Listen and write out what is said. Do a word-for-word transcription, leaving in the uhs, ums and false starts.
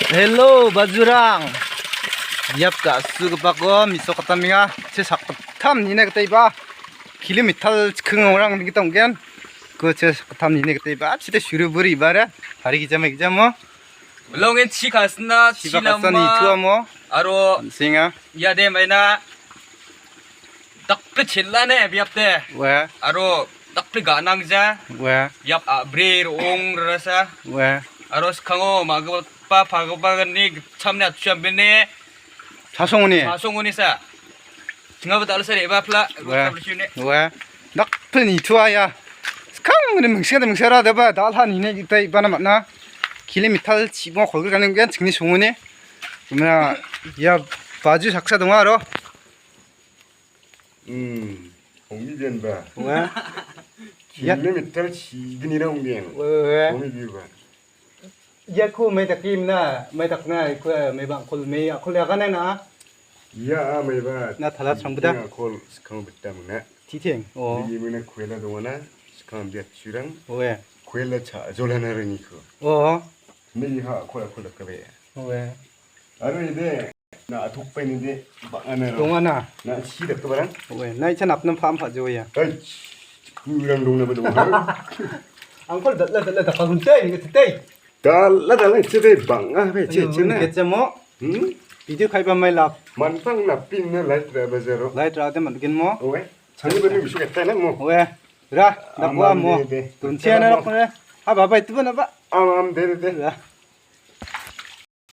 Hello, bajurang. Biap ga·sugipako misokatamenga. Che sakgittam nina gita iba. Kilometer chiking orang gita ong·gen. Ko che sakgittam nina gita iba. Chite suruburi ibare. Hari gijama gijamo. Longen chi kasna, chi chiba kasna nama. Nituamo. Aro. Singa. Ia de maina. Dakpri chilane biapte. Ue. Aro dakpri ganangja. Ue. Biap a·bri ro·ong rarasa. Ue. Aro skango magipa pagipagni gitchamni atchua bini. Chasongoni. Chasongoni sa. Chingaba dal·sa re·bapla. Ue. Ue. Dakpri nituaia. Skangni mingsingade mingsara deba dalha nine gita ibana man·a. Kilometer chibong kolgrikanenggen chingni songoni. Mena ia baju saksa donga aro. Hmm, ong·genba. Ue. Ia. Kilometer chignira ong·gen. Ue, ue, ue. Ong·giba. Iako mai dakimna, mai dakna, iko mai bangkol, mai akol agana na. Ia, a, maiba. Na tala srangbuda. Akol skang betamna. Titeng. Oh. Bigi mena kuela dongana, skang biat churang. Ue. Kuela cha jolana rengiko. Oh. Ni ha akol akol kabe. Ue. Aro ide. Na, atokpaini de, bang·ana ro. Dongana. Na, si dakgiparang? Oe, na, icha napna pam pajoya. Hei, kurang dongna ba dong. Angkol dal·a, dal·a, dakaguntai, ni tetai. Dal·a, dal·a, icha de bang·a, be, che, ayo, che na. Kechamo. Hmm? Video kaiba mai lap. Mantang napin na light ra bazaro. Light ra de man gen mo. Oe, chani bani bisu ketta na mo. Oe, ra, dakwa mo. Am, de, de. Tunchia na mo. Rok re. Ha, baba itu ba na ba. Am, am, de, de, de. Ra.